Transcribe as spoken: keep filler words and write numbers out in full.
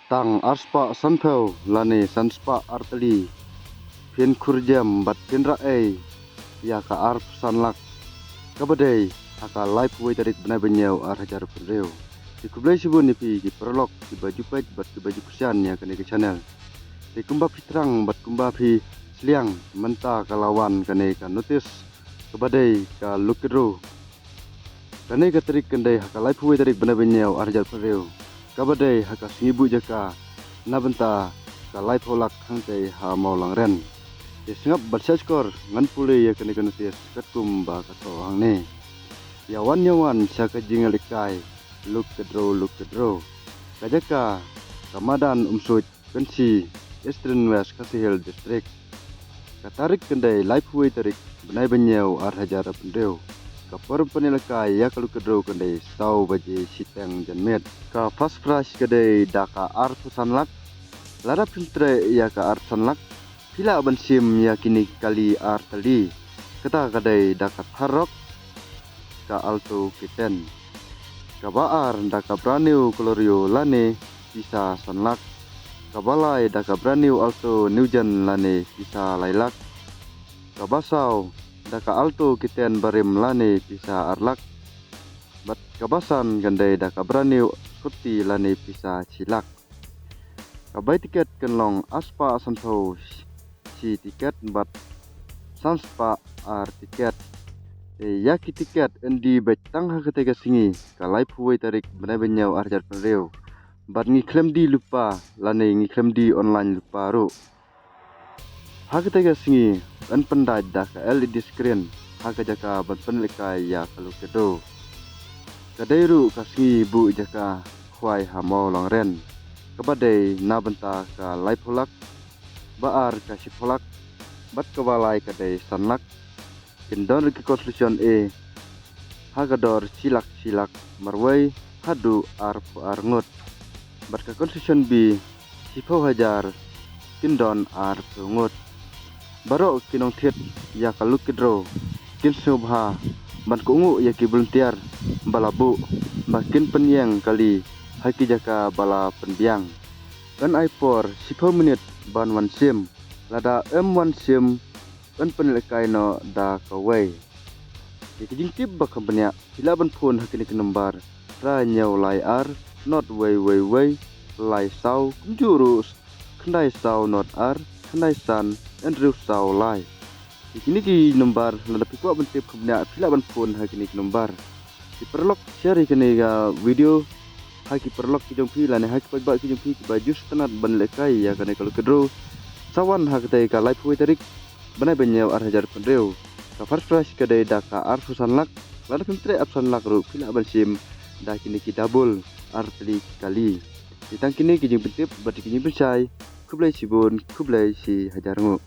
Tang arspah sanphew lane sanspah artylli phin khur jem bad phin rah ei ïa ka arphew san lak kaba dei ha ka laiphew wei tarik bnai ba hynñiew ar hajar arphew hynriew. Te khublei shibun ïa phi ki paralok kiba ju peit bad kiba ju kyrshan ïa kane ka channel. Te kumba phi thrang bad kumba phi sliang, mynta ka la wan kane ka notice kaba dei ka lucky draw. Kane ka tarik kan dei ha ka laiphew wei tarik bnai ba hynñiew ar hajar arphew hynriew, kaba dei ha ka sngi buh jaka na bynta ka laiphew lak hangtei ha Mawlangren. Te sngap bad shah shkor, ngan pule ïa kane ka notice katkum ba ka thoh hangne. Ïa wan ïa wan sha ka jingïalehkai lucky draw, lucky draw. Ka jaka ka Madan Umsuid, Kynshi, Eastern West Khasi Hills District. Ka tarik kan dei laiphew wei tarik bnai ba hynñiew ar hajar arphew hynriew. Ka por ban pynïalehkai ïa ka lucky draw kan dei saw baje shiteng janmiet. Ka first prize ka dei da ka arphew san lak. Lada phim treh ïa ka arphew san lak, phi lah ban shim ïa kine ki kali artylli. Kata ka dei da ka Thar Roxx, ka Alto K ten. Kaba ar da ka brand new Celerio lane pisa san lak. Kaba lai da ka brand new Alto New Gen lane pisa lai lak. Kaba saw da ka Alto K ten barim lane pisa ar lak. Bad kaba san kan dei da ka brand new Scorpio lane pisa shi lak. Ka bai tiket kan long arspah sanphew shi tiket bad sanspah ar tiket. Te ïa ki tiket yn die beit tang ha katei ka sngi, ka laiphew wei tarik bnai ba hynñiew ar hajar arphew hynriew. Bad ngi khlem die lypa lane ngi khlem die online lypa ruh. Ha katei ka sngi yn pyndait da ka L E D screen ha ka jaka ban pynïalehkai ïa ka lucky draw. Ka dei ruh ka sngi buh jaka khwai ha Mawlangren, kaba dei na bynta ka laiphew lak, ba ar ka shiphew lak, bad kaba lai ka dei san lak. Kin don ruh ki consolation A ha ka dor shi lak shi lak marwei haduh arphew ar ngut. Bad ka consolation B shiphew hajar, kin don arphew ngut. Baroh ki nongthied ïa ka lucky draw kin sngewbha ban kohnguh ïa ki volunteer ba la buh ba kin pynïeng kali ha ki jaka ba la pynbiang. Yn ai por shiphew minit ban wan shim. Lada ym wan shim, yn pynïalehkai noh da kawei. Ïa ki jingtip ba kham bniah, phi lah ban phone ha kine ki nombar: phra hynñiew lai ar, nod wei wei wei, lai saw, kumjuh ruh khyndai saw nod ar, khyndai san, hynriew saw lai. Ïa kine ki nombar, lada phi kwah ban tip kham bniah, phi lah ban phone ha kine ki nombar. Ki paralok, share ïa kane ka video ha ki paralok ki jong phi lane ha ki paidbah ki jong phi kiba ju sngewtynnat ban lehkai ïa kane ka lucky draw. Sa wan ha katei ka laiphew wei tarik bnai ba hynñiew ar hajar arphew hynriew. Ka first prize ka dei da ka arphew san lak. Lada phim treh arphew san lak ruh phi lah ban shim da kine ki double artylli ki kali. Te tang kine ki jingpyntip bad ki jingpynshai. Khublei shibun, khublei shi hajar nguh.